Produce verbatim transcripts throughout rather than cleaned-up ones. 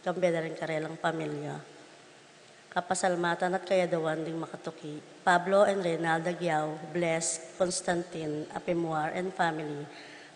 Kambe da ring karelang pamilya. Kapasalamatan at kayaduan ding makatuki: Pablo and Reynalda Giao, Bless, Constantine, Apimuar and family,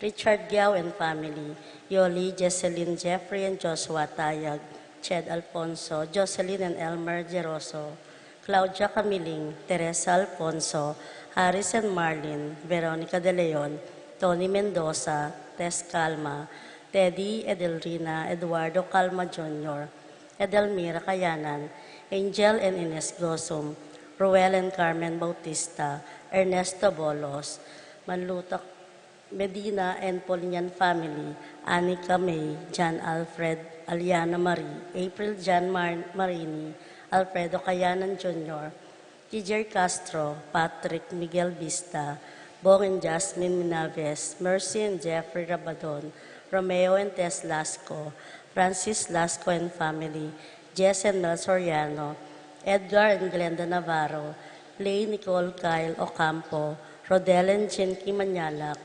Richard Giao and family, Yoli, Jesselyn, Jeffrey and Joshua Tayag, Ched Alfonso, Jocelyn and Elmer Geroso, Claudia Camiling, Teresa Alfonso, Harris and Marlin, Veronica De Leon, Tony Mendoza, Tess Calma, Teddy, Edelrina, Eduardo Calma Junior, Edelmira Kayanan, Angel and Ines Gosum, Ruel and Carmen Bautista, Ernesto Bolos, Manlutak Medina and Polinian family, Anika May, John Alfred, Aliana Marie, April John Mar- Marini, Alfredo Kayanan Junior, T J Castro, Patrick Miguel Vista, Bong and Jasmine Minaves, Mercy and Jeffrey Rabadon, Romeo and Tess Lasco, Francis Lasco and family, Jess and Mel Soriano, Edgar and Glenda Navarro, Lay Nicole Kyle Ocampo, Rodel and Chinky Manyalak,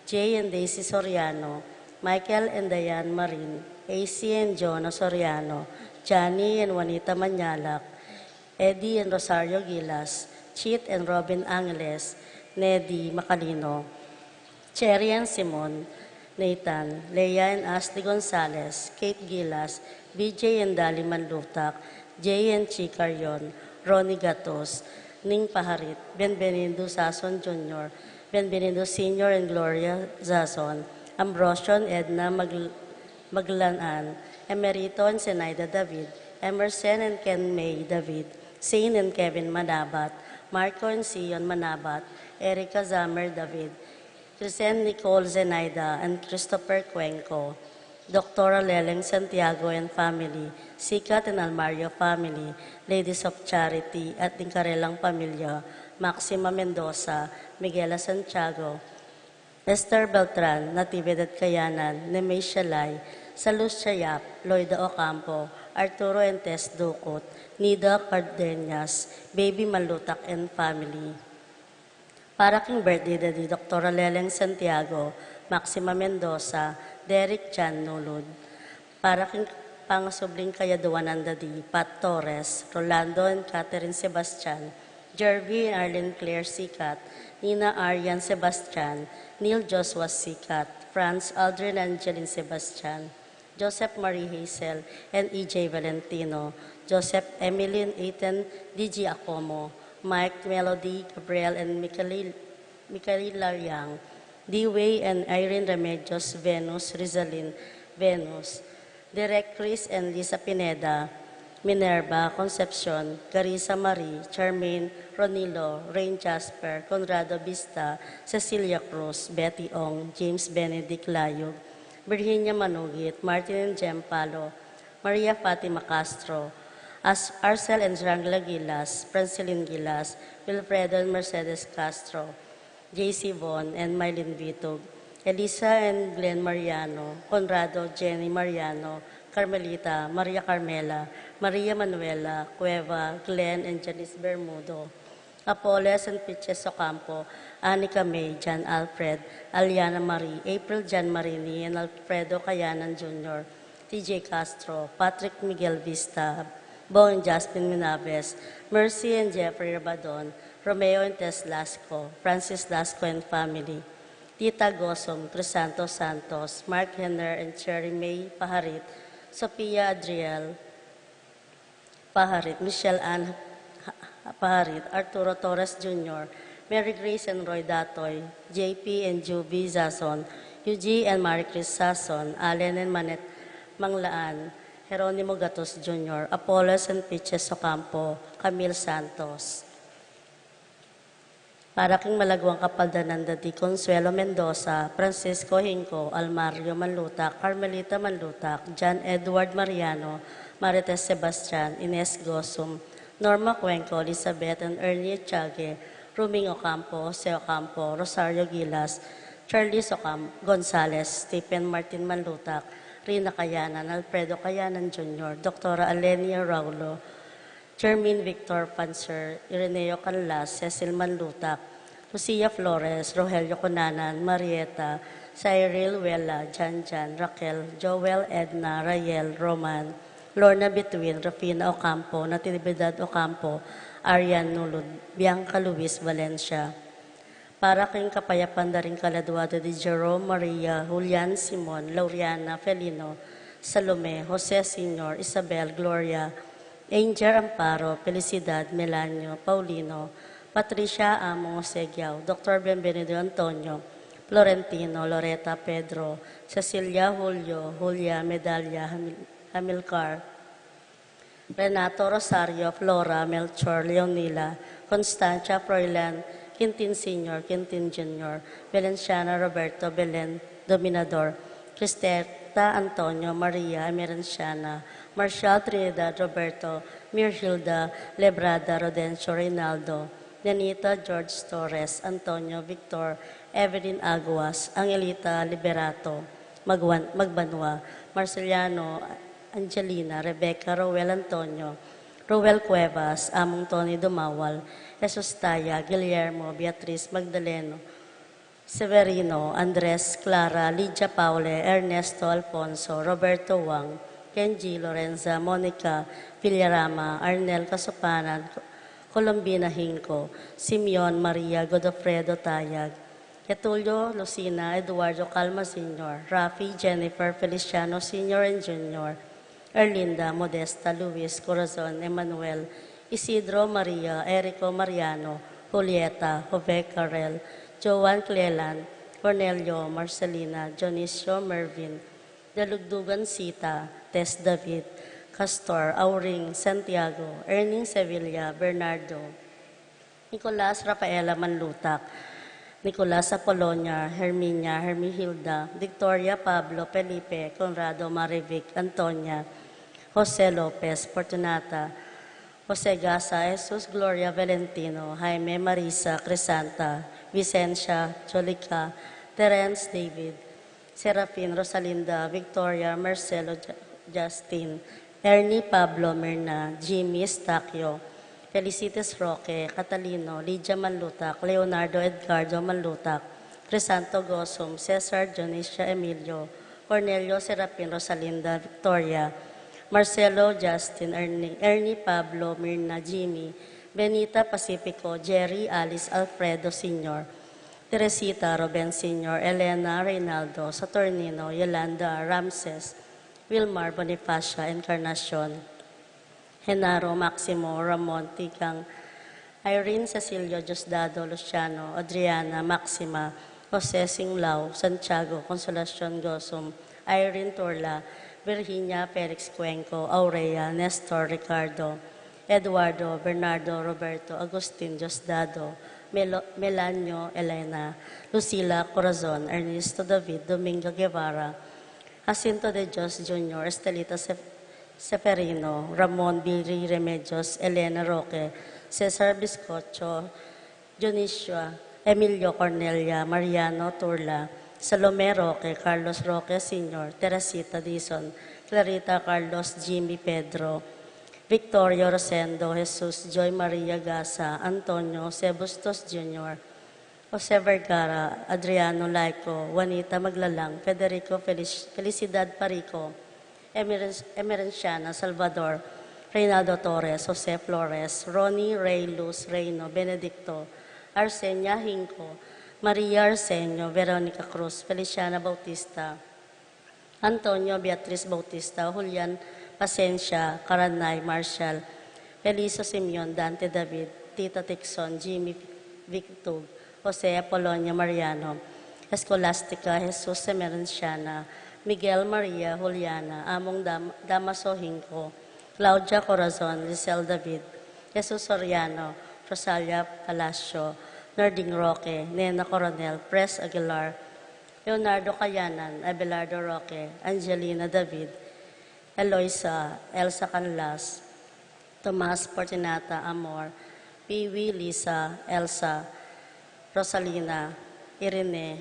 Jay and Daisy Soriano, Michael and Diane Marin, A C and Jonah Soriano, Johnny and Juanita Manyalak, Eddie and Rosario Gilas, Chit and Robin Angeles, Neddy Macalino, Cherry and Simon, Nathan, Leia and Ashley Gonzalez, Kate Gilas, B J and Dali Manlutak, Jay and Chi Carion, Ronnie Gatos, Ning Paharit, Benvenido Sason Junior, Benvenido Senior and Gloria Sason, Ambrosio and Edna Magl- Maglanan, Emerito and Zenaida David, Emerson and Ken May David, Zane and Kevin Manabat, Marco and Sion Manabat, Erica Zamer David, Crescent Nicole Zenaida and Christopher Cuenco, Doctora Leleng Santiago and family, Sikat and Almario family, Ladies of Charity at ding karelang pamilya, Maxima Mendoza, Miguela Santiago, Esther Beltran, Natividad Kayanan, Nemesha Lai, Salucia Yap, Loida Ocampo, Arturo and Tess Ducut, Nida Cardenas, Baby Manlutak and family. Para king birthday da di Doktora Leleng Santiago, Maxima Mendoza, Derek Chan Nulud. Para king pangasubling kayaduanan da di Pat Torres, Rolando and Catherine Sebastian, Jervy and Arlene Claire Sikat, Nina Arian Sebastian, Neil Joshua Sikat, Franz Aldrin Angeline Sebastian, Joseph Marie Hazel and E J Valentino, Joseph Emilin Ethan D G Acomo, Mike Melody Gabriel and Michael, Michael Lariang, D-Way and Irene Remedios Venus, Rizalin Venus, Direk Chris and Lisa Pineda, Minerva Concepcion, Carissa Marie, Charmaine, Ronilo, Rain Jasper, Conrado Vista, Cecilia Cruz, Betty Ong, James Benedict Layug, Virginia Manugit, Martin and Jem Palo, Maria Fatima Castro, As- Arcel and Shangla Gilas, Francelin Gilas, Wilfredo and Mercedes Castro, J C Von and Mylene Vitug, Elisa and Glenn Mariano, Conrado, Jenny Mariano, Carmelita, Maria Carmela, Maria Manuela, Cueva, Glenn and Janice Bermudo, Apoles and Pitches Ocampo, Anika May, John Alfred, Aliana Marie, April John Marini, and Alfredo Kayanan Junior, T J Castro, Patrick Miguel Vista, Bong and Jasmine Minaves, Mercy and Jeffrey Rabadon, Romeo and Tess Lasco, Francis Lasco and family, Tita Gosom, Crisanto Santos, Mark Henner and Cherry May Paharit, Sophia Adriel Paharit, Michelle Ann Paharit, Arturo Torres Junior, Mary Grace and Roy Datoy, J P and Juby Zazon, Eugene and Marie Chris Zazon, Allen and Manette Manglaan, Jeronimo Gatos Junior, Apolos and Pitches Ocampo, Camille Santos. Para king malagwang kapaldanan da di Consuelo Mendoza, Francisco Hinco, Almario Manlutak, Carmelita Manlutak, John Edward Mariano, Marites Sebastian, Ines Gosum, Norma Cuenco, Elizabeth and Ernie Echage, Ruming Ocampo, Jose Ocampo, Rosario Gilas, Charles Ocam- Gonzalez, Stephen Martin Manlutak, Rina Kayanan, Alfredo Kayanan Junior, Doktora Alenia Raulo, Jermaine Victor Panzer, Ireneo Canlas, Cecil Manlutak, Lucia Flores, Rogelio Cunanan, Marieta, Cyril, Wela, Janjan, Raquel, Joel, Edna, Rayel, Roman, Lorna Bituin, Rufina Ocampo, Natividad Ocampo, Arian Nulud, Bianca Luis Valencia. Para king kapayapan da ring kaladua da di Jerome, Maria, Julian, Simon, Lauriana, Felino, Salome, Jose Senior, Isabel, Gloria, Angel Amparo, Felicidad, Melanio, Paulino, Patricia, Among Jose Giao, Doctor Bienvenido, Antonio, Florentino, Loreta, Pedro, Cecilia, Julio, Julia, Medalia, Hamil-, Hamilcar, Renato, Rosario, Flora, Melchor, Leonila, Constancia, Froilan, Quintin Senior, Quintin Junior, Valenciana, Roberto, Belen, Dominador, Cristeta, Antonio, Maria, Emerenciana, Marcial, Trinidad, Roberto, Mirhilda, Lebrada, Rodencio, Reynaldo, Nenita, George Torres, Antonio, Victor, Evelyn Aguas, Angelita, Liberato, Magwan-, Magbanua, Marceliano, Angelina, Rebecca, Roel Antonio, Roel Cuevas, Among Tony Dumawal, Jesus Taya, Guillermo, Beatriz Magdaleno, Severino, Andres, Clara, Lydia Paule, Ernesto Alfonso, Roberto Wang, Kenji, Lorenza, Monica, Villarama, Arnel Kasupanan, Colombina Hinco, Simeon, Maria, Godofredo Tayag, Getulio, Lucina, Eduardo Calma Senior, Rafi, Jennifer, Feliciano Senior and Junior, Erlinda, Modesta, Luis, Corazon, Emmanuel, Isidro, Maria, Erico, Mariano, Julieta, Jove, Carel, Joan, Clelan, Cornelio, Marcelina, Dionisio, Mervin, Dalugdugan, Sita, Tess, David, Castor, Auring, Santiago, Erning, Sevilla, Bernardo, Nicolas, Rafaela Manlutak, Nicolas, Apolonia, Herminia, Hermihilda, Victoria, Pablo, Felipe, Conrado, Marivic, Antonia, Jose Lopez, Fortunata, Jose Gasa, Jesus, Gloria, Valentino, Jaime, Marisa, Crisanta, Vicencia, Jolica, Terence, David, Serafin, Rosalinda, Victoria, Marcelo, Ju-, Justin, Ernie, Pablo, Mirna, Jimmy, Estacio, Felicitas, Roque, Catalino, Lydia Manlutak, Leonardo, Edgardo Manlutak, Crisanto, Gosum, Cesar, Dionisia, Emilio, Cornelio, Serafin, Rosalinda, Victoria, Marcelo, Justin, Ernie, Ernie, Pablo, Mirna, Jimmy, Benita, Pacifico, Jerry, Alice, Alfredo Senior, Teresita, Ruben Senior, Elena, Reynaldo, Saturnino, Yolanda, Ramses, Wilmar, Bonifacia, Encarnacion, Genaro, Maximo, Ramon, Tikang, Irene, Cecilio, Diosdado, Luciano, Adriana, Maxima, Jose, Singlao, Santiago, Consolacion, Gosum, Irene, Turla, Virginia, Felix, Cuenco, Aurea, Nestor, Ricardo, Eduardo, Bernardo, Roberto, Agustin, Diosdado, Melo-, Melanio, Elena, Lucila, Corazon, Ernesto, David, Domingo, Guevara, Jacinto de Dios Junior, Estelita, Sef-, Seferino, Ramon, Billy, Remedios, Elena, Roque, Cesar, Biscocho, Dionisio, Emilio, Cornelia, Mariano, Turla, Salome, Roque, Carlos, Roque Senior, Teresita, Dison, Clarita, Carlos, Jimmy, Pedro, Victorio, Rosendo, Jesus, Joy Maria, Gasa, Antonio, Jose Bustos Junior, Jose Vergara, Adriano, Laico, Juanita Maglalang, Federico, Felic-, Felicidad Parico, Emerenc-, Emerenciana, Salvador, Reynaldo Torres, Jose Flores, Ronnie, Rey, Luz, Reino, Benedicto, Arsenia, Hinco, Maria, Arsenio, Veronica, Cruz, Feliciana, Bautista, Antonio, Beatriz, Bautista, Julian, Pasencia, Caranay, Marshall, Felisa, Simeon, Dante, David, Tita, Tixon, Jimmy, Victug, Jose, Apolonia, Mariano, Escolastica, Jesus, Emerenciana, Miguel, Maria, Juliana, Among Dam-, Damaso, Hinco, Claudia, Corazon, Lisel, David, Jesus, Soriano, Rosalia, Palacio, Nording, Roque, Nena, Coronel, Pres, Aguilar, Leonardo, Kayanan, Abelardo, Roque, Angelina, David, Eloisa, Elsa, Canlas, Tomas, Fortunata, Amor, Piwi, Lisa, Elsa, Rosalina, Irene,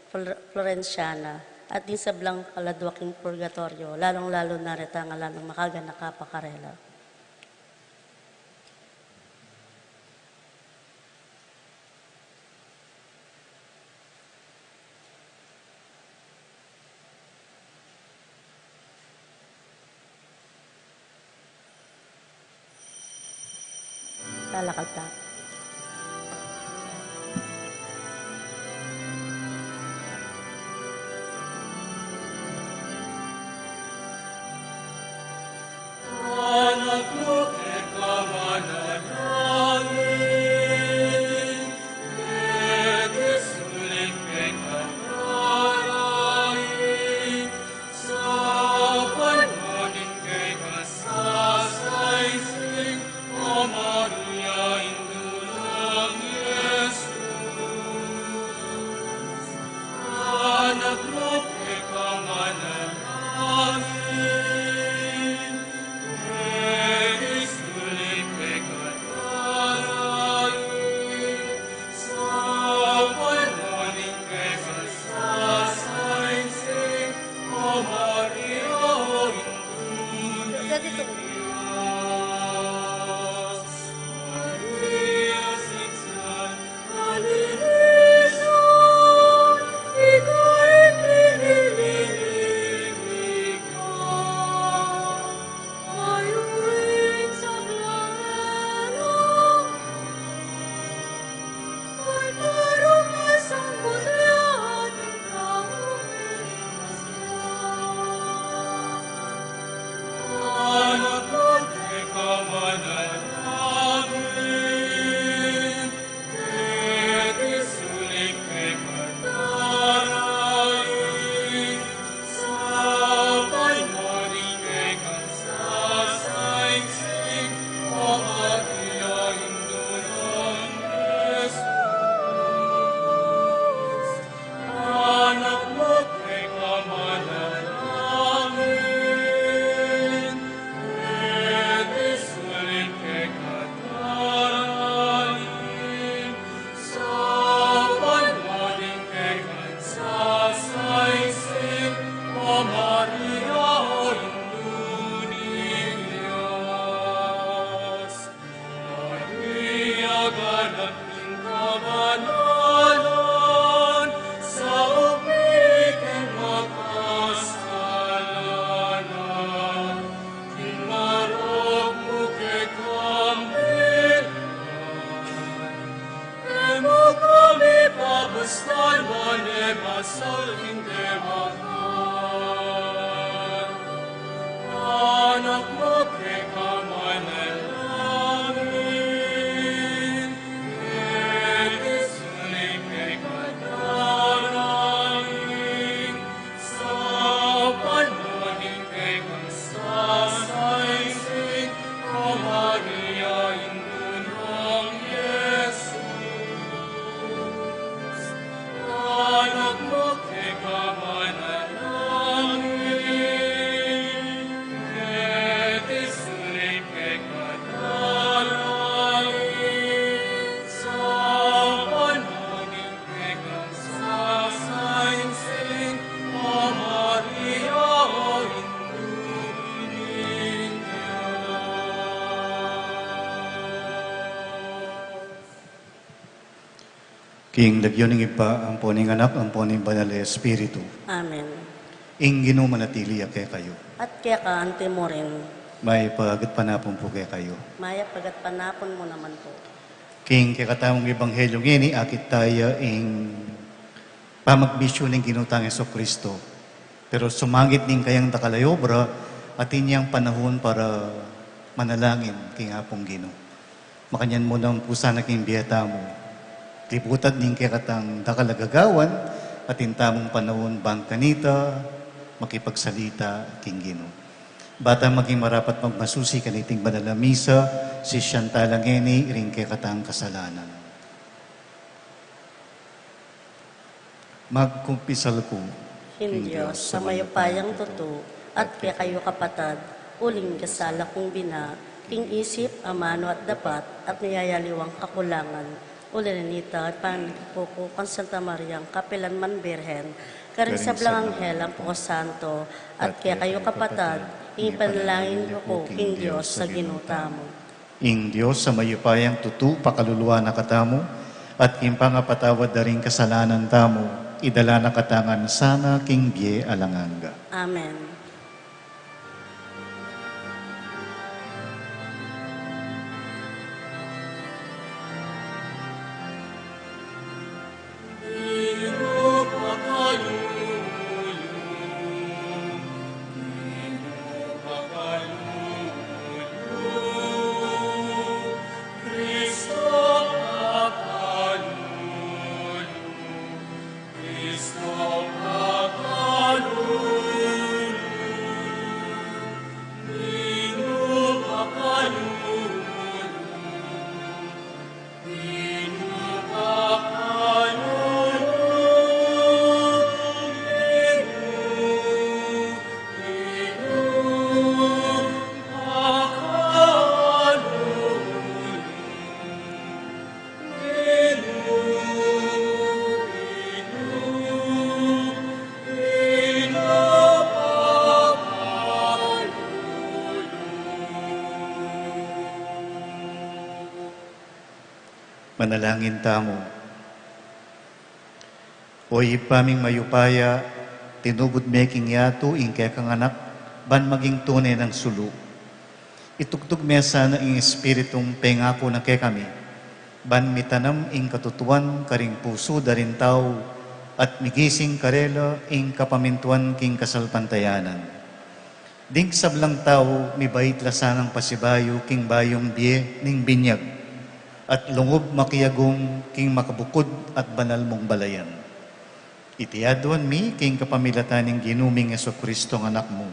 Flor-, Florenciana, at ding sablang kaladua king purgatoryo, lalung-lalu na retang alang makaganaka pa karela. Lalakad ta. King lagyu ning Ibpa, ampo ning Anak, ampo ning Banal a Espiritu. Amen. Ing Ginu manatili ya kekayu. At keka anti mu rin. Mayap a gatpanapun pu kekayu. Mayap a gatpanapun mu naman pu. King kekatamung ebanghelyu ngeni, akit taya ing pamagbisyu ning Ginu tang Jesucristo. Pero sumangit ning kayang dakal a obra, atin yang panahun para manalangin king Apung Ginu. Makanyan mu naman pu sana king bie tamu. Libutan ning kekatang dakal a gagawan, atin tamung panahun bang kanita makipagsalita king Ginu. Bata maging marapat magmasusi kaniting banal a misa, sisian tala ngeni ring kekatang kasalanan. Magkumpisal ku king Dios a mayupayang tutu, at kekayu kapatad, uling kasala kung bina, king isip, amanu at dapat, at miyayaliwang kakulangan. Uli na nita, ipanalangin ku kang Santa Mariang kapilan man Birhen, karing sablang anghel ampong santo, at kekayu kapatad, ing ipanalangin yu ku king Dios a Ginu tamu. Ing Dios a mayupayang tutu pakaluluan na katamu, at king pangapatawad da ring kasalanan tamu, idala na katamu ngan sana king bie alang angga. Amen. Manalangin tamu. O Ibpa ming mayupaya, tinubud me king yatu ing kekang Anak, ban maging tune nang sulu. Itugtug me sana ing Espiritung pengaku na kekami, ban mitanam ing katutuan karing pusu da ring tau, at migising karela ing kapamintuan king kasalpantayanan. Ding sablang tau, mibait la sanang pasibayu king bayung bie ning binyag, at lungub makiagung king makabukud at banal mung balayan. Iti aduan mi king kapamilatan ning Ginu ming Jesucristo, Anak mu,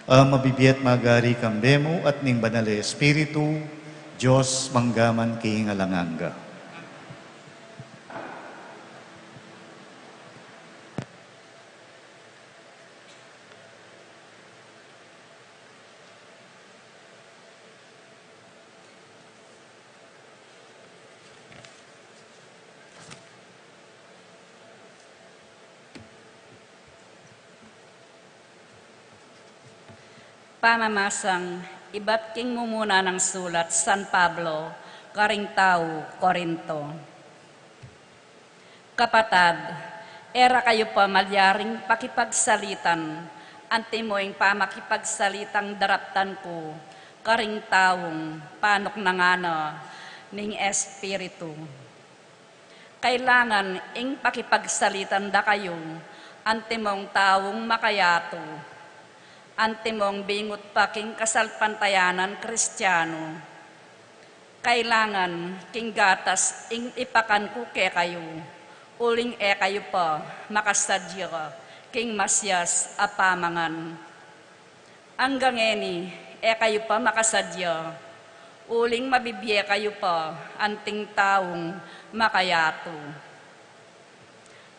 a mabibie at magari kambe mu at ning Banal a Espiritu, Dios, mangga man king alang angga. Pamamasang ibat king mumuna nang sulat San Pablo karing tau Corinto. Kapatad, e ra kayu pa malyaring pakipagsalitan antimo ing pamakipagsalitang daraptan ku karing taung panuknangan na ning Espiritu. Kailangan ing pakipagsalitan da kayu antimong taung makayatu, antimong bingut pa king kasalpantayanan Kristianu. Kailangan king gatas ing ipakan ku kekayu, uling e kayu pa makasadya king masias a pamangan. Anggang ngeni, e kayu pa makasadya, uling mabibie kayu pa anting taung makayatu.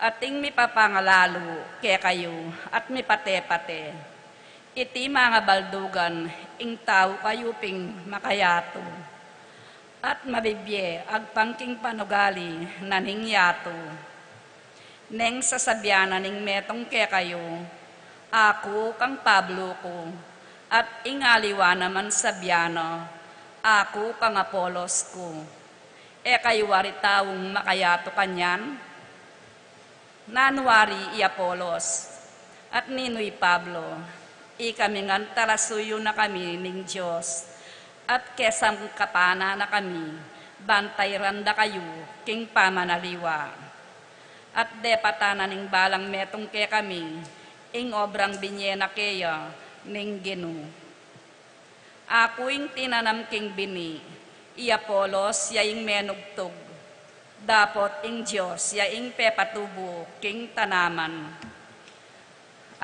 Ating mipapangalalu kekayu at mipate-pate. Iti mangabaldugan ing tau kayu ping makayatu, at mabibie agpang king panugali na ning yatu. Neng sasabian na ning metung kekayu, "Aku kang Pablo ku," at ing aliwa naman sabian na, "Aku kang Apolos ku." E kayu wari taung makayatu kanyan? Nanu wari i Apolos, at ninu i Pablo? Ikami ngan talasuyu na kami ning Dios, at kesangkapan na kami ban tairan da kayu king pamanaliwa. At depatan na ning balang metung kekami ing obrang binie na keya ning Ginu. Aku ing tinanam king bini, i Apolos ya ing menugtug, dapot ing Dios ya ing pepatubu king tanaman.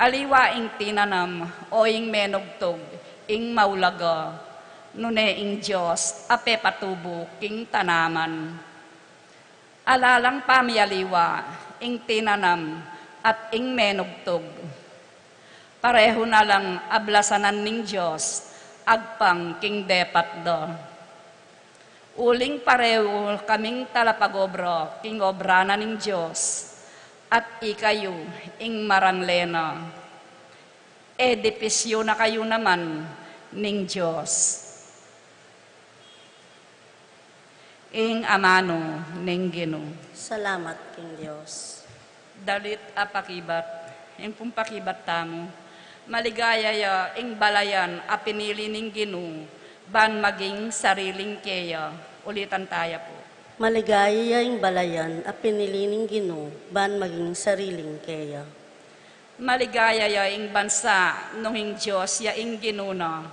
Aliwa ing tinanam o ing menugtug ing maulaga, nune ing Dios a pepatubu king tanaman. Ala lang pamialiwa ing tinanam at ing menugtug. Parehu na lang ablasanan ning Dios agpang king depat da. Uling parehu kaming talapagobra king obra na ning Dios, at ikayu ing marangle na. Edipisyu na kayu naman ning Dios. Ing amanu ning Ginu. Salamat king Dios. Dalit a pakibat, ing pung pakibat tamu. Maligaya ya ing balayan a pinili ning Ginu ban maging sariling keya. Ulitan taya pu. Maligaya ya ing balayan a pinili ning Ginu ban maging sariling keya. Maligaya ya ing bansa nung ing Dios ya ing Ginu na.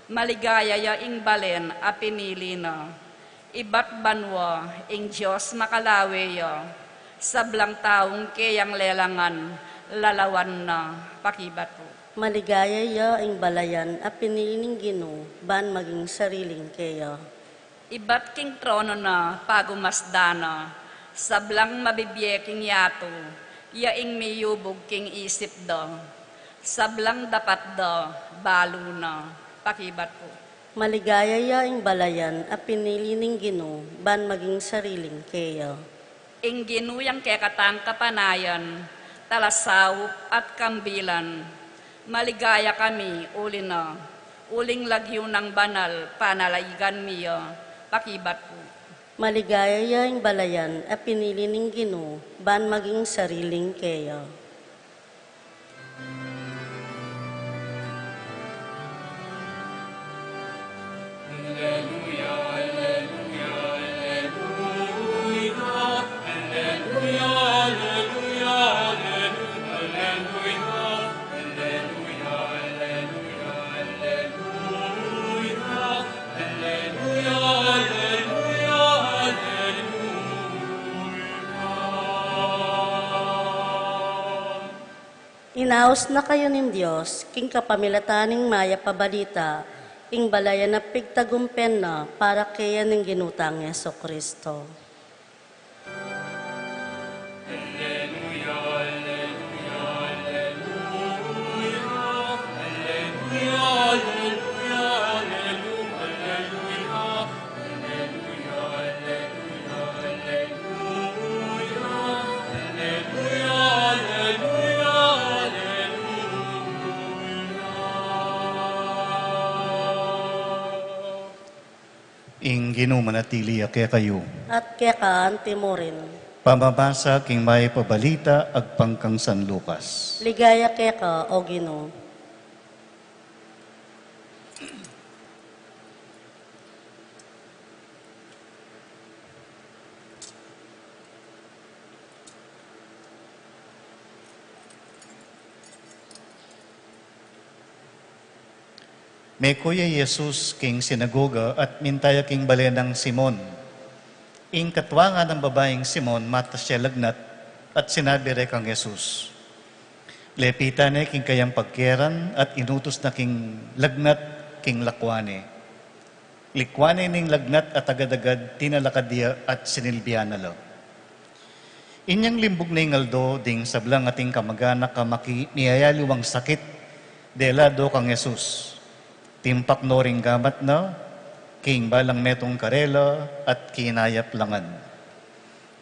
Maligaya ya ing balen a pinili na. Ibat banua ing Dios makalawe ya. Sablang taung keyang lelangan, lalawan na. Pakibat pu. Maligaya ya ing balayan a pinili ning Ginu ban maging sariling keya. Ibat king trono na pagumasdan na, sablang mabibie king yatu, ya ing miyubug king isip da, sablang dapat da, balu na. Pakibat pu. Maligaya ya ing balayan a pinili ning Ginu ban maging sariling keya. Ing Ginu yang kekatang kapanayan, talasaup at kambilan. Maligaya kami uli na, uling lagyu nang banal panaligan mi ya. Pakibat pu. Maligaya ya ing balayan a pinili ning Ginu ban maging sariling keya. Inaus na kayu ning Dios king kapamilatan ning mayap a balita, ing balayan a pigtagumpen na para keya ning Ginu tang Jesucristo. Ing Ginu manatili ya kekayu. At keka anti mu rin. Pamamasa king mayap a balita agpang kang San Lucas. Ligaya keka, O Ginu. Meko ya i Jesus king sinagoga at minta ya king bale nang Simon. Ing katuangan nang babaing Simon matas ya lagnat at sinabi re kang Jesus. Lepitan ne king kayang pagkeran at inutus na king lagnat king lakwan ne. Likwan ne ning lagnat at agad-agad tinalakad ya at sinilbian na la. Inyang limbug ne ing aldo, ding sablang ating kamaganak a maki-, miyayaliwang sakit, dela do kang Jesus. Timpak no ring gamat na, king balang metung karela at kinayap la ngan.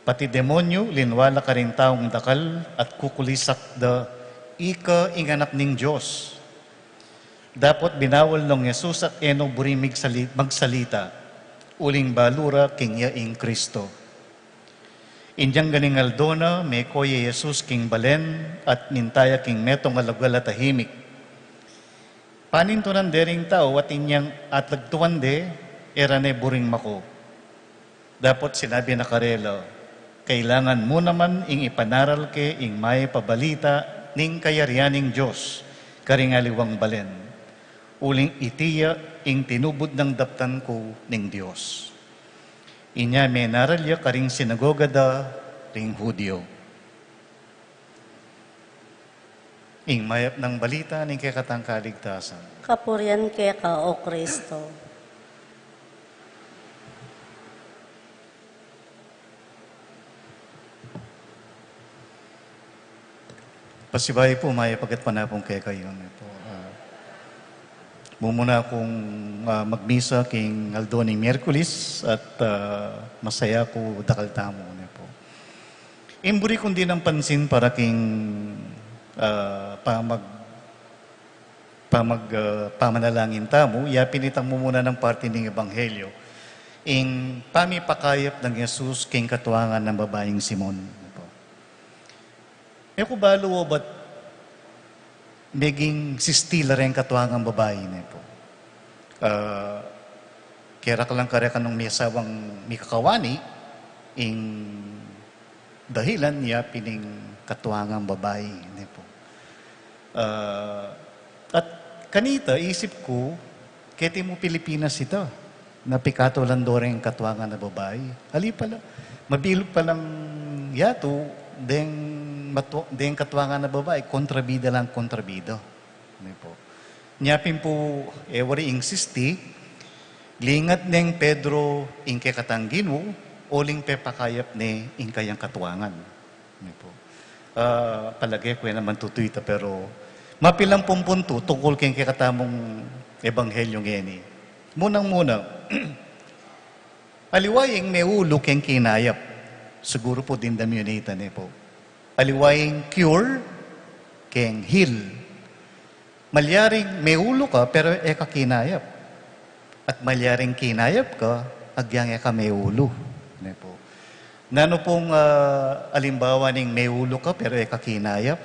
Pati demonyu linwa la karing taung dakal at kukulisak da, "Ika ing Anak ning Dios." Dapot binawal nong Jesus at e no buring migsali-, magsalita, uling balu ra king iya ing Kristo. Inyang ganing aldo na, meko ya i Jesus king balen at minta ya king metung a lugal a tahimik. Panintunan de ring tau at inyang atlagtuan de, e ra ne buring mako. Dapot sinabi na karela, "Kailangan mu naman ing ipanaral ke ing mayap a balita ning kayarian ning Dios karing aliwang balen. Uling iti ya ing tinubud nang daptan ku ning Dios." Inya menaral ya karing sinagoga da ring Judio. Ing mayap nang balita ning kekatang kaligtasan. Kapurian keka, O Kristo. Pasibayu pu, mayap a gatpanapun kekayu, ne pu. Ah, mumuna kung, ah, magmisa king aldo ning Miyerkules at, ah, masaya ku dakal tamu, ne pu. Ing buri kung dinan pansin para king, ah, pamag-, pamag-, ah, pamanalangin tamu, yapin itang mumuna nang parti ning Ebanghelyo, ing pamipakayap nang Jesus king katuangan nang babaing Simon. E ku balu obat meging sisti la reng katuangang babai, ne pu. Ah, keraklan kareka nung miasawang mikakawani, ing dahilan yapin ing katuangang babai, ne pu. Ah, at kanita, isip ku, keti mu Pilipinas ita, na pikatulan do reng katuangan a babai. Ali pala, mabilug palang yatu, deng matu-, deng katuangan a babai, kontrabida lang kontrabida. Ne pu. Nya pin pu, e wari ing sisti, lingat neng Pedro ing kekatang Ginu, uling pepakayap ne ing kayang katuangan. Ne pu. Ah, palage ku e naman tutu ita, pero mapilan pung puntu tungkul keng kekatamung ebanghelyo ngeni. Munang-muna, aliwa ing meulu keng kinayap. Siguru pu dimdam yu ne ita, ne pu. Aliwa ing cure keng heal. Malyaring meulu ka, pero e ka kinayap. At malyaring kinayap ka, agyang e ka meulu. Ne po. Nanu pung, ah, alimbawa ning meulu ka pero e ka kinayap?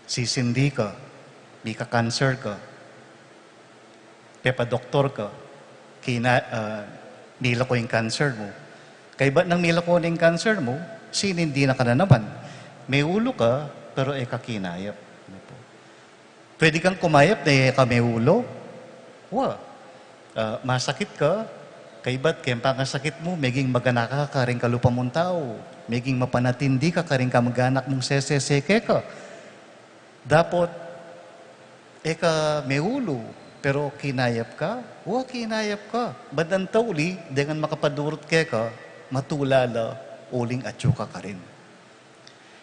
Sisindi ka, mika-cancer ka, pepadoktor ka, kina-, ah, milako ing cancer mu. Kaybat nang milako na ing cancer mu, sinindi na ka na naman. Meulu ka, pero e ka kinayap. Pwede kang kumayap na e ka meulu. Wa. Ah, masakit ka, kaybat keng pangasakit mu, meging maganaka ka karing kalupa mung tau, meging mapanatindi ka karing kamag-anak mung sesese keka. Dapot, e ka meulu, pero kinayap ka? Wa, kinayap ka. Ba't nang tauli, deng makapadurut keka, matula la, uling atyu ka karin.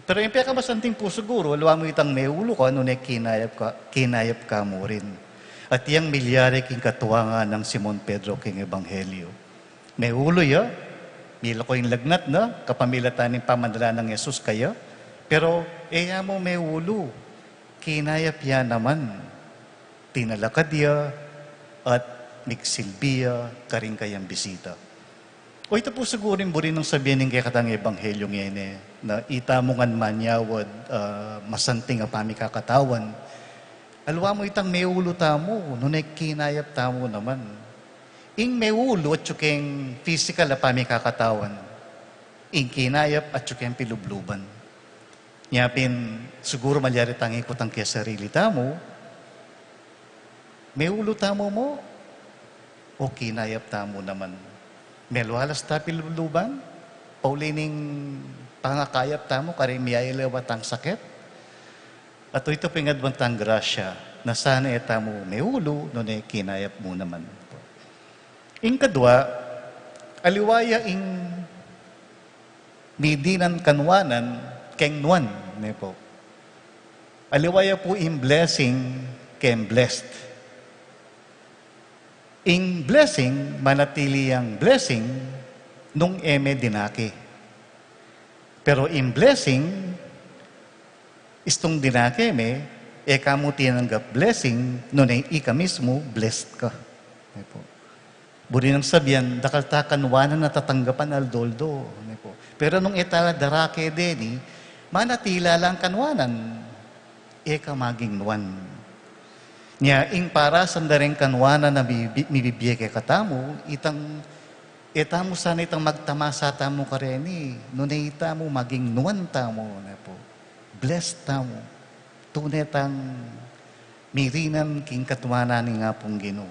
Pero ing pekamasanting pu siguru, aliwa mu itang meulu ka, nune kinayap ka, kinayap ka mu rin. At yang milyari king katuangan nang Simon Pedro king Ebanghelyo. Meulu ya, milako ing lagnat na, kapamilatan ning pamanalang nang Jesus kaya, pero e ya mu meulu, kinayap ya naman. Tinalakad ya, at migsilbi ya karing kayang bisita. O ita pu siguru ing buri nang sabian ning kekatang ebanghelyo ngeni, na ita mu ngan manyawad, ah, masanting a pamikakatawan. Aliwa mu itang meulu tamu, nune kinayap tamu naman. Ing meulu atyu keng pisikal a pamikakatawan. Ing kinayap atyu keng pilubluban. Nya pin, siguru malyari tang ikutang kesarili tamu, meulu tamu mu, o kinayap tamu naman. Melualas ta pilubluban, pauli ning pangakayap tamu, karing miyayaliwa tang sakit. At ita pu ing aduan tang grasya, na sana e tamu meulu, nune kinayap mu naman. Ing kadua, aliwa ya ing midinan kanuanan keng nuan, ne pu. Aliwa ya pu ing blessing keng blessed. Ing blessing, manatili yang blessing, nung e me dinake. Pero ing blessing, istung dinake me, e ka mu tinanggap blessing, nune ika mismu, blessed ka. Ne pu. Buri nang sabian, dakal ta kanuanan a tatanggapan aldo-aldo, ne pu. Pero nung e ta la darake deni, manatili lang kanuanan, e ka maging nuan. Nya, ing parasan da reng kanuanan a mibi-, mibibie kekatamu, itang, e tamu sana itang magtamasa tamu kareni, nune itamu maging nuan tamu, ne pu. Blessed tamu. Tune tang mirinan king katuanan ning Apung Ginu.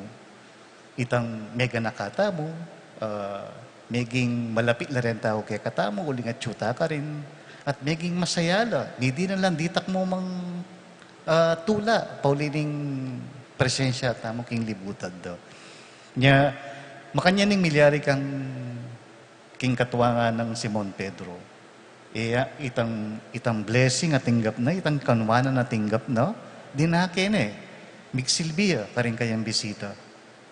Itang meganaka tamu, ah, meging malapit la reng tau kekatamu, uling atyu ta karin, at meging masaya la, midinan lang ditak mu mang, ah, tula, pauli ning presensya tamu king libutad da. Nya, makanyan ing milyari kang king katuangan nang Simon Pedro. E ya, itang, itang blessing a tinggap na, itang kanuanan a tinggap na, dinake ne, migsilbi ya karing kayang bisita.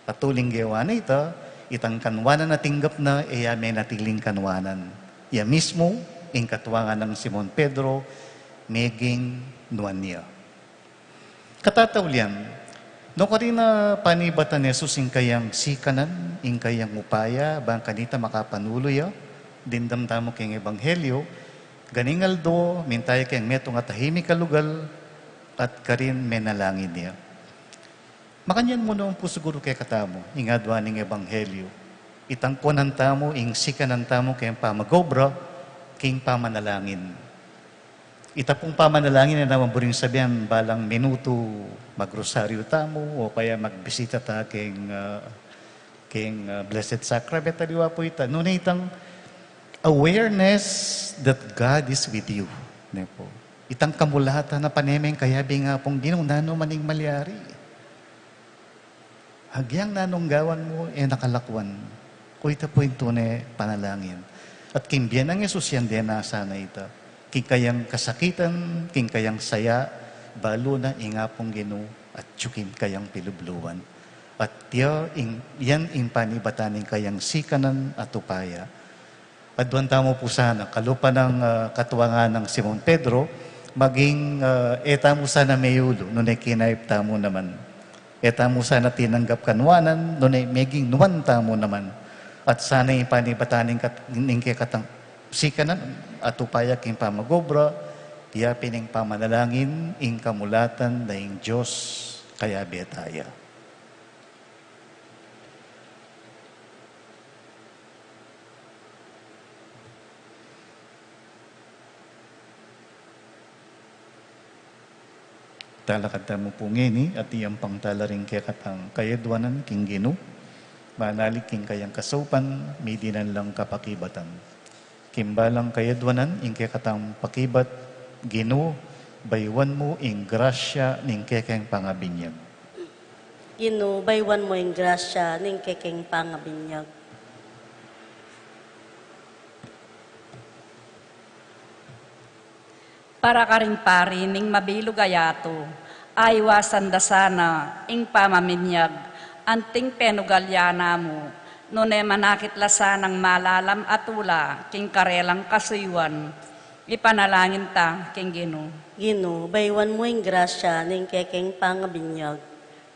At uling gewa na ita, itang kanuanan a tinggap na, e ya menatiling kanuanan. Ya mismu, ing katuangan nang Simon Pedro, meging nuan ya. Katataulian, nukarin a panibatan Jesus ing kayang sikanan, ing kayang upaya, bang kanita makapanulu ya, dimdam tamu keng ebanghelyo, ganing aldo, minta ya keng metung a tahimik a lugal, at karin menalangin ya. Makanyan mu naman pu siguru kekatamu, ing adwa ning ebanghelyo, itang kuanan tamu, ing sikanan tamu keng pamag-obra, king pamanalangin. Ita pung pamanalangin, e naman buring sabian, balang minutu magrosaryu tamu, o kaya magbisita ta keng, ah, keng, ah, Blessed Sacrament, aliwa pu ita. Nune itang awareness that God is with you. Ne pu. Itang kamulatan a panemeng kayabe ning Apung Ginu, nanu man ing malyari. Agyang nanung gawan mu, e na ka lakwan. O ita pu ing tune panalangin. At king bie nang Jesus yan, dena sana ita. King kayang kasakitan, king kayang saya, balu na ing Apung Ginu, atyu king kayang pilubluan. At ya ing, yan ing panibatan ning kayang sikanan at upaya. Aduan tamu pu sana, kalupa nang, ah, katuangan nang Simon Pedro, maging, ah, e tamu sana meulu, nune kinayap tamu naman. E tamu sana tinanggap kanuanan, nune meging nuan tamu naman. At sana ing panibatan ning kat-, ning kekatang sikanan at upaya king pamag-obra, ya pin ing pamanalangin ing kamulatan na ing Dios kayabe ta ya. Talakad tamu pu ngeni, at iyampang tala ring kekatang kayadwanan king Ginu, manalig king kayang kasaupan, madinan lang kapakibatan. King balang kayadwanan, ing kekatang pakibat, Ginu, bayuan mu ing grasya ning kekeng pangabinyag. Ginu, bayuan mu ing grasya ning kekeng pangabinyag. Para karing pari ning mabilug a yatu, aiwasan da sana ing pamaminyag, anting penugal ya namu, nune manakit la sanang malalam a tula king karelang kasuyuan. Ipanalangin ta king Ginu. Ginu, bayuan mu ing grasya ning kekeng pangabinyag.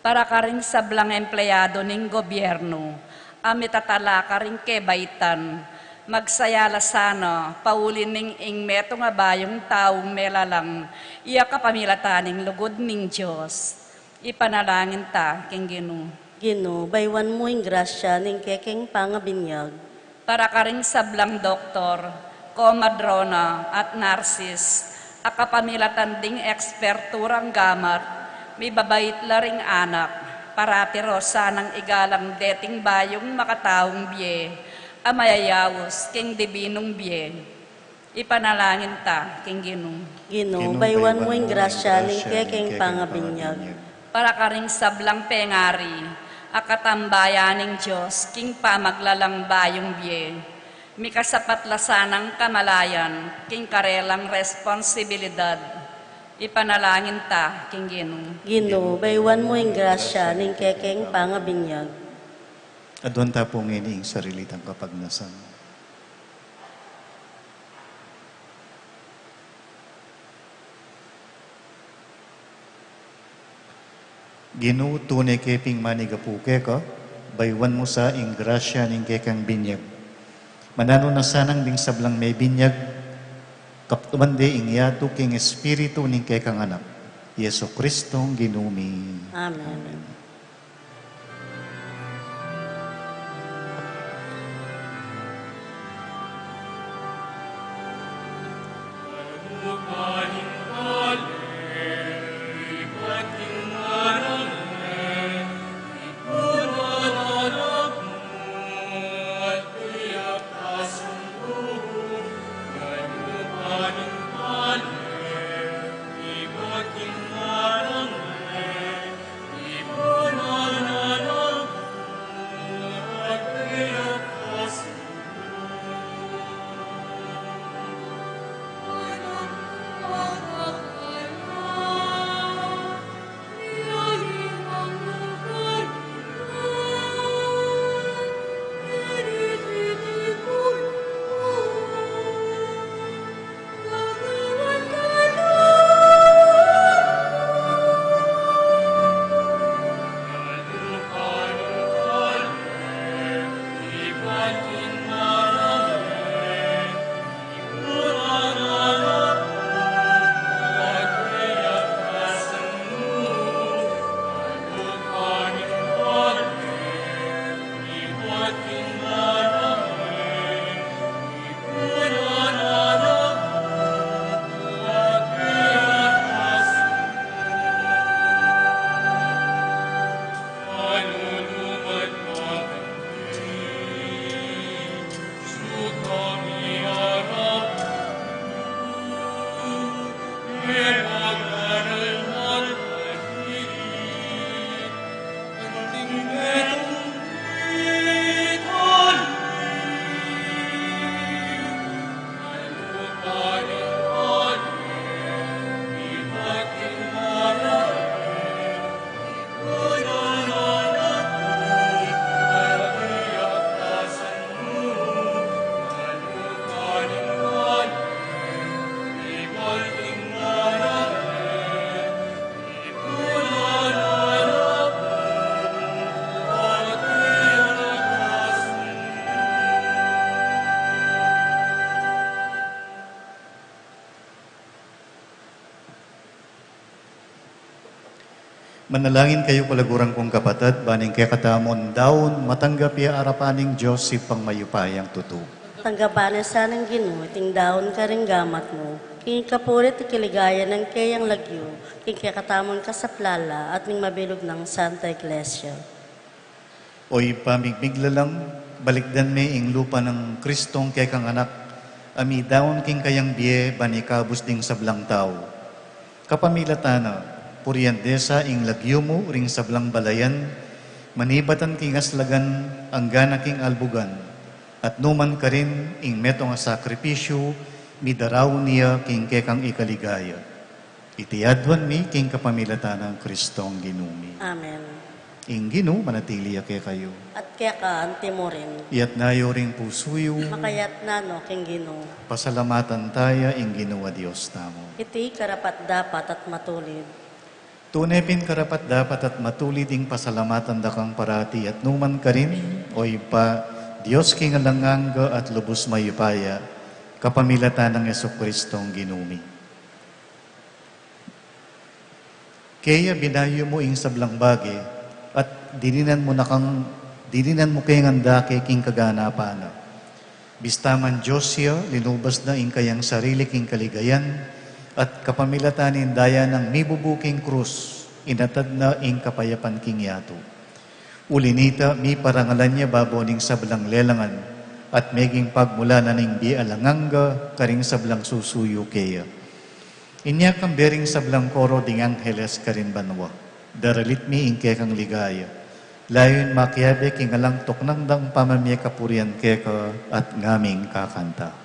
Para karing sablang empleyado ning gobyernu a mitatala karing kebaitan, magsaya la sana pauli ning ing metung a bayung taung melalang, iya kapamilatan ning lugud ning Dios. Ipanalangin ta king Ginu. Ginu, bayuan mu ing grasya ning kekeng pangabinyag. Para karing sablang doktor, komadrona, at narsis, a kapamilatan ding eksperturang gamat, mibabait la ring anak, parati ro sanang igalang deting bayung makataung bie, a mayayaus king dibinung bie. Ipanalangin ta king Ginu. Ginu, bayuan mu ing grasya ning kekeng pangabinyag. Para karing sablang pengari a katambayan ning Dios king pamaglalang bayung bie, mikasapat la sanang kamalayan king karelang responsibilidad. Ipanalangin ta king Ginu. Ginu, bayuan mu ing grasya ning kekeng pangabinyag. Aduan ta pu ngeni ing sarili tang kapagnasan. Ginu, tune ke pin mangapu keka, bayuan mu sa ing grasya ning kekang binyag. Mananu na sanang ding sablang mebinyag, kaptuan de ing yatu king Espiritu ning kekang Anak, Jesucristong Ginu mi. Amen. Amen. Manalangin kayu, kaluguran kung kapatad, ban ing kekatamung daun matanggap ya arapan ning Dios, Ibpang mayupayang tutu. Tanggapan na sa ning Ginu iting daun karing gamat mu, king ikapuri at ikaligaya ning keyang lagyu, king kekatamung kasaplalan at ning mabilug nang Santa Iglesia. O Ibpa, migmig lalam, balikdan me ing lupa nang Kristong kekang Anak, a midaun king kayang bie ban ikabus ding sablang tau. Kapamilatan na, purian de sa ing lagyu mu ring sablang balayan, manibatan king aslagan, anggana king albugan, at numan karin ing metung a sakripisyu, midaraun ya king kekang ikaligaya. Iti aduan mi king kapamilatan nang Kristong Ginu mi. Amen. Ing Ginu manatili ya kekayu. At keka antimurin. Iyatas yu ring pusu yu. Makayatas no king Ginu. Pasalamatan taya ing Ginu a Dios tamu. Iti karapat-dapat at matulid. Tune pin karapat-dapat at matulid ing pasalamatan da kang parati at numan karin, O Ibpa, Dios king alang angga at lubus mayupaya, kapamilatan nang Jesukristong Ginu mi. Kaya binayu mu ing sablang bage, at dininan mu na kang, dininan mu ke ngan dake king kaganapan na. Bista man Dios ya, linubas na ing kayang sarili king kaligayan, at kapamilatan ning daya nang mibubu king krus, inatad na ing kapayapan king yatu. Uli nita, miparangalan ya babo ning sablang lelangan, at meging pagmulan na ning bie alang angga karing sablang susuyu keya. Inya kambe ring sablang koro ding angheles karin banua, daralit mi ing kekang ligaya. Layun makiabe king alang tuknang dang pamamie kapurian keka at ngaming kakanta.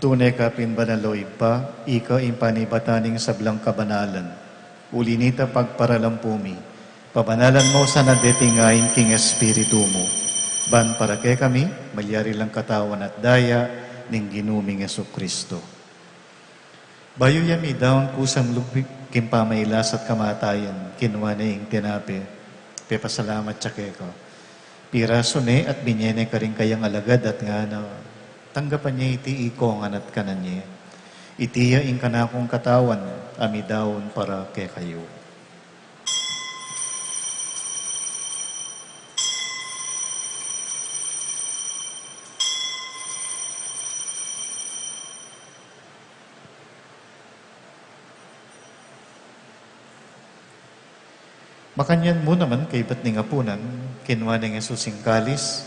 Tune ka pin banal, o Ibpa, ika ing panibatan ning sablang kabanalan. Uli nita pagparalan pu mi, pabanalan mu sana deting ain king Espiritu mu, ban para kekami, malyari lang katawan at daya ning Ginu ming Jesucristo. Bayu ya midaun kusang lub king pamailas at kamatayan, kinua ne ing tinape, pepasalamat ya keka. Pirasu ne at binye ne karing kayang alagad at ngana, tanggapan ye iti ikong at kanan ye. Iti ya ing kanakung katawan a midaun para kekayu. Makanyan mu naman kaybat ning apunan, kinua neng Jesus ing kalis,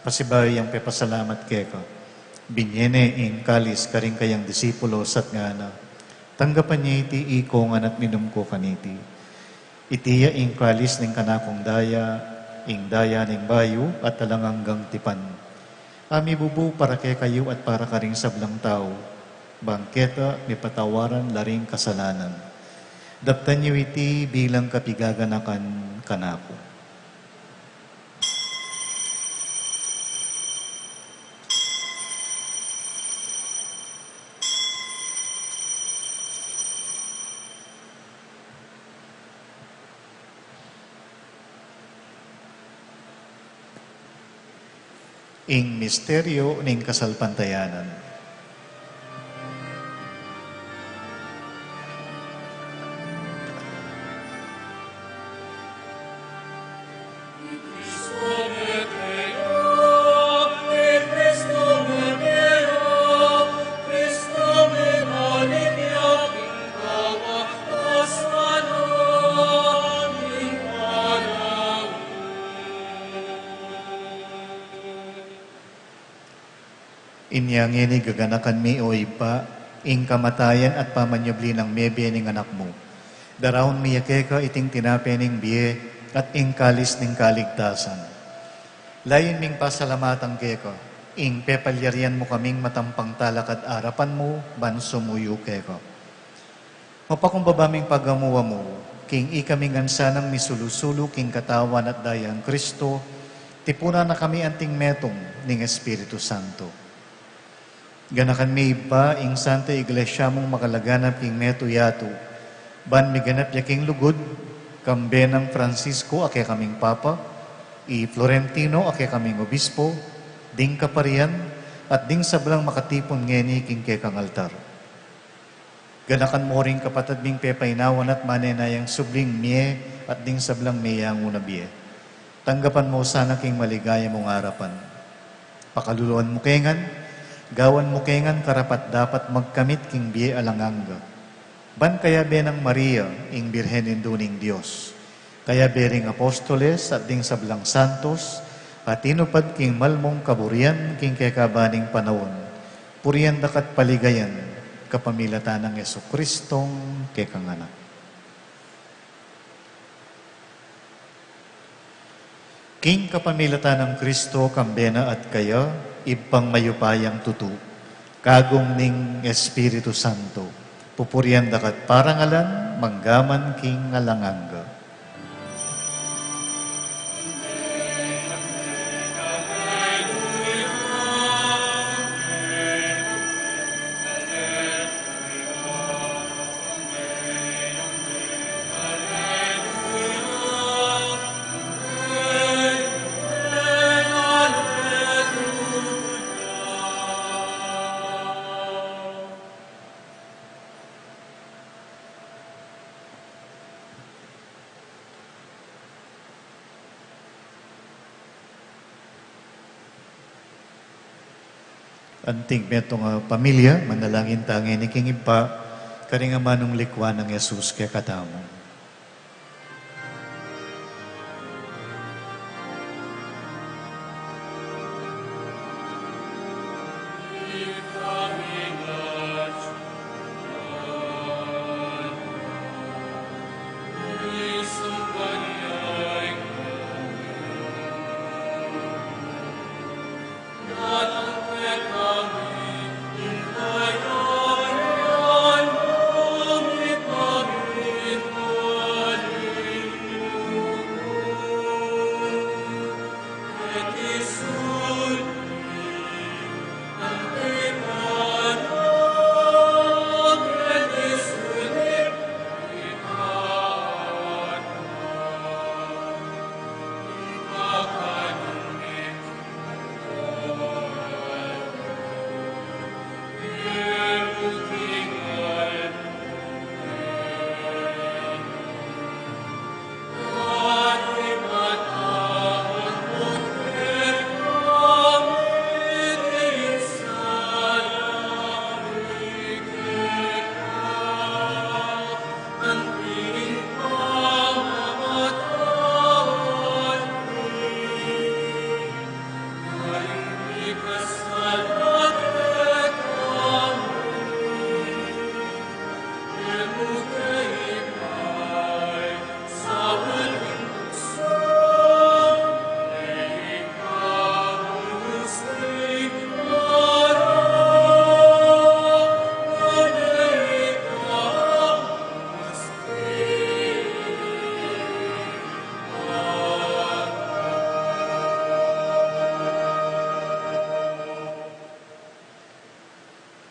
Pasibayu yang pepasalamat keka, binye ne ing kalis karing kayang disipulos at ngana: Tanggapan ye iti ikong ngan at minum ko kaniti. Iti ya ing kalis ning kanakung daya, ing daya ning bayu at alang anggang tipan, a mibubu para kekayu at para karing sablang tau, bang keta mipatawaran la ring kasalanan. Daptan yu iti bilang kapigaganakan kanaku. Ing misteryo ning kasalpantayanan. Inya ngeni gaganakan mi, o Ibpa, ing kamatayan at pamanyubli nang mebie ning Anak mu. Daraun mi ya keka iting tinape ning bie at ing kalis ning kaligtasan. Layun ming pasalamatan keka ing pepalyarian mu kaming matampang talakad arapan mu ban sumuyu keka. Mapakumbaba ming pagamu-amu king ikami ngan sanang misulu-sulu king katawan at daya nang Kristo, tipunan na kami anting metung ning Espiritu Santo. Ganakan mi, Ibpa, ing Santa Iglesia mung makalaganap king metung yatu, ban miganap ya king lugud, kambe nang Francisco a kekaming Papa, i Florentino a kekaming Obispo, ding kaparian, at ding sablang makatipun ngeni king kekang altar. Ganakan mu ring kapatad ming pepainawan at manenayang subling mie at ding sablang meyangu na bie. Tanggapan mu sana king maligaya mung arapan. Pakaluluan mu ke ngan, gawan mu ke ngan karapat-dapat magkamit king bie alang angga. Ban kayabe nang Maria, ing Birhen Indu ning Dios, kayabe ring apostoles at ding sablang santos a tinupad king malmung kaburian king kekaban ning panaun, purian da ka at paligayan kapamilatan nang Jesucristong kekang Anak. King kapamilatan nang Kristo, kambe na at kaya, Ibpang mayupayang tutu, kagum ning Espiritu Santo, pupurian da ka at parangalan, manggaman king alang angga. Anting metung a pamilya, manalangin ta ngeni king Ibpa, karing amanung likuan nang Jesus kekatamu.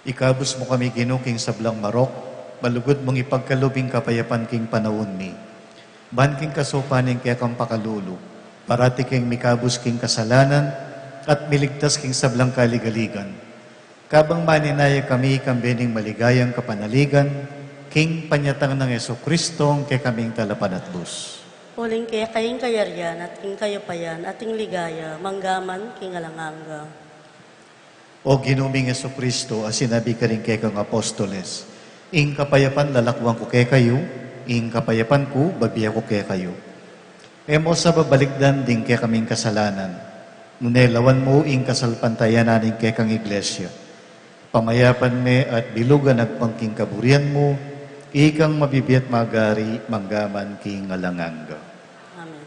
Ikabus mu kami, Ginu, king sablang marok, malugud mung ipagkalub ing kapayapan king panaun mi. Ban king kasaupan ning kekang pakalulu, parati keng mikabus king kasalanan, at miligtas king sablang kaligaligan. Kabang maninaya kami kambe ning maligayang kapanaligan, king panyatang nang Jesucristo, ing kekaming Talapanatbus. Uling keka ing kayarian, at ing kayupayan, at ing ligaya, mangga man king alang angga. O Ginu ming Jesucristo, a sinabi karing kekang apostoles, "Ing kapayapan lalakwan ku kekayu, ing kapayapan ku babie ku kekayu." E mu sa babalikdan ding kekaming kasalanan, nune lawan mu ing kasalpantayanan ning kekang Iglesia. Pamayapan me at bilugan agpang king kaburian mu, ikang mabibie at magari, mangga man king alang angga. Amen.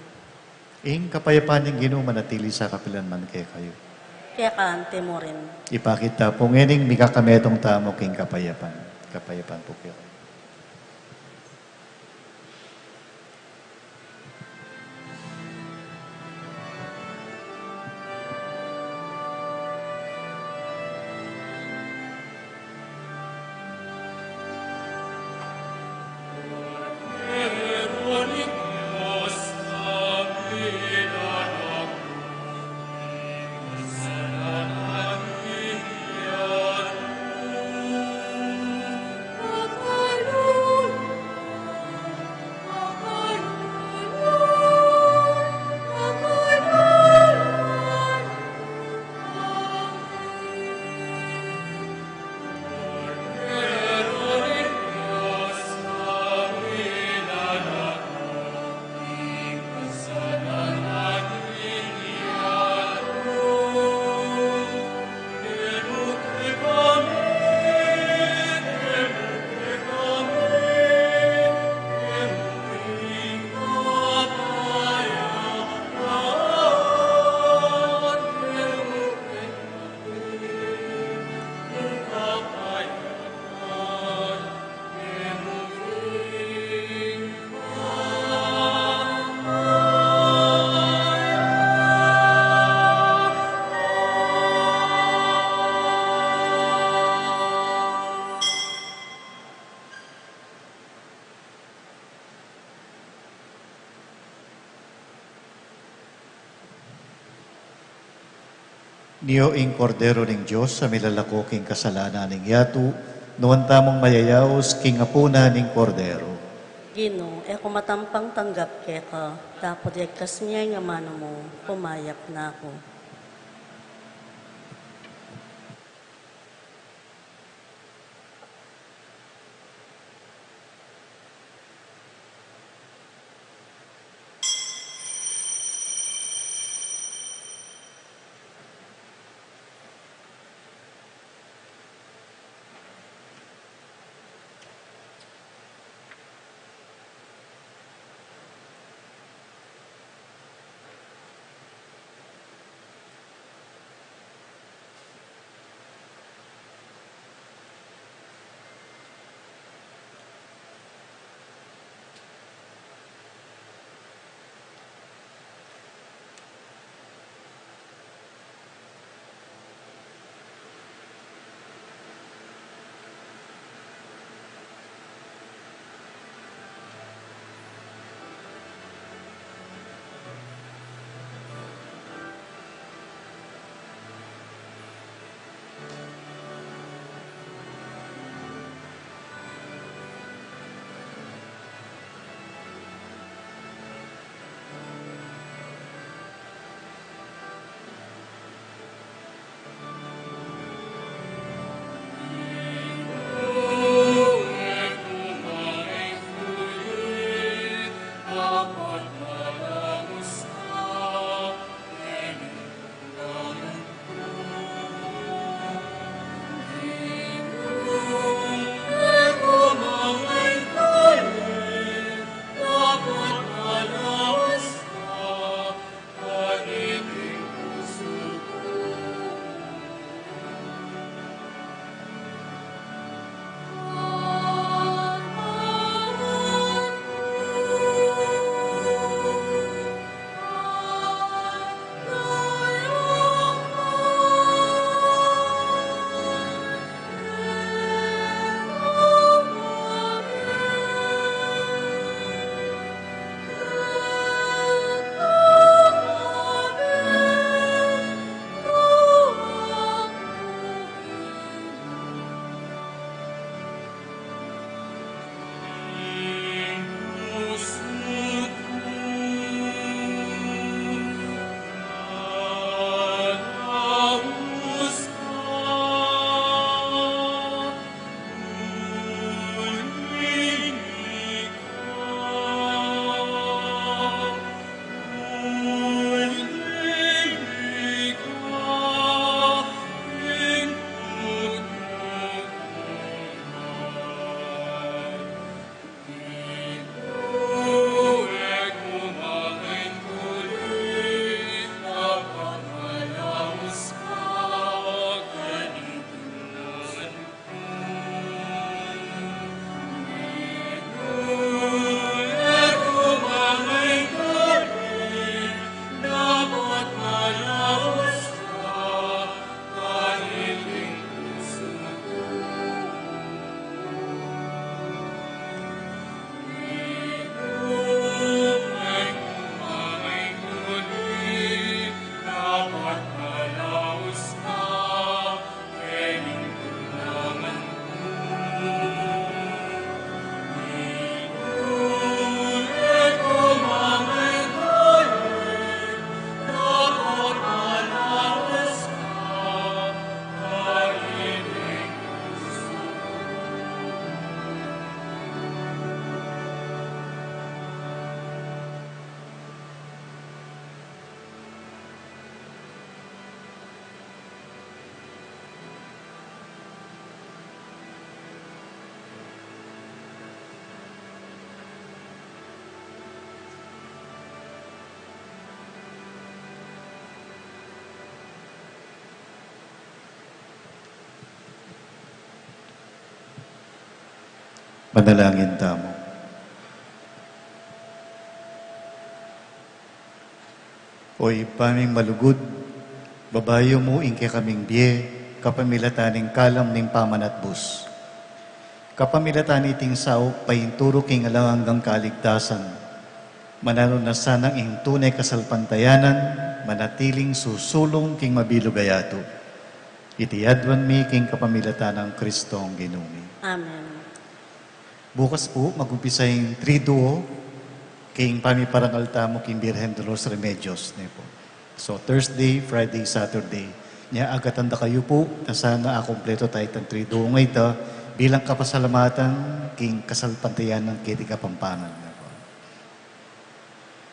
Ing kapayapan ning Ginu manatili sa kapilan man kekayu. Keka anti mu rin. Ipakit ta pu ngening mikakametung tamu king kapayapan. Kapayapan pu kekayu. Nio ing Kordero ning Dios, a milalako king kasalanan ning yatu, nuan tamung mayayaus king apunan ning Kordero. Ginu, e ku matampang tanggap keka, dapot yagkas me ing amanu mu, pumayap na ku. Manalangin tamu. O Ibpa ming malugud, babayu mu ing kekaming bie kapamilatan ning kalam ning pamanatbus. Kapamilatan niting saup painturu king alang anggang kaligtasan, mananu na sanang ing tune kasalpantayanan manatiling susulung king mabilug a yatu. Iti aduan mi king kapamilatan nang Kristong Ginu mi. Amen. Bukas pu, mag-umpisa ing Triduo king pamiparangal tamu king Birhen de los Remedios, ne pu. So, Thursday, Friday, Saturday. Nya, agatan da kayu pu, ta sana akumpletu taya itang Triduo ngeni, bilang kapasalamatan king kasalpantayanan keti Kapampangan, ne pu.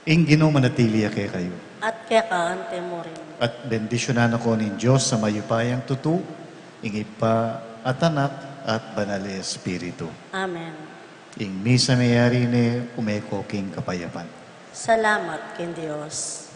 Ing Ginu manatili ya kekayu. At keka mu rin. At bendisyunan na kayu ning Dios a mayupayang tutu, ing Ibpa, at Anak, at Banal a Espiritu. Amen. Ing misa meyari ne, ume ko king kapayapan. Salamat king Dios.